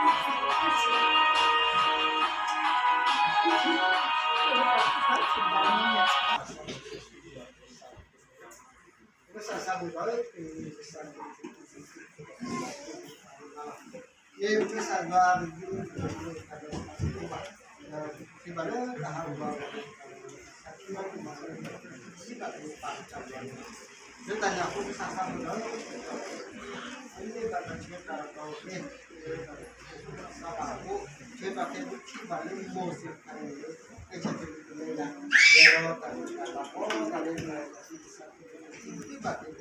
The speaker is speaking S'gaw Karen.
လၢတၢ်ညၣ်ဖိကစၢ်သးဘိဒီး ဆၢထံဘၣ်က့ၤ ဆၢထံဘၣ်က့ၤ ဆၢထံဘၣ်က့ၤ လၢမိၢ်စ့ၢ်ကီး ကဲဆၢထံဘၣ်က့ၤ လၢတၢ်ဘၣ်ကီဘၣ်ခဲ လၢကစၢ်သးဘိ ဆၢထံဘၣ်က့ၤ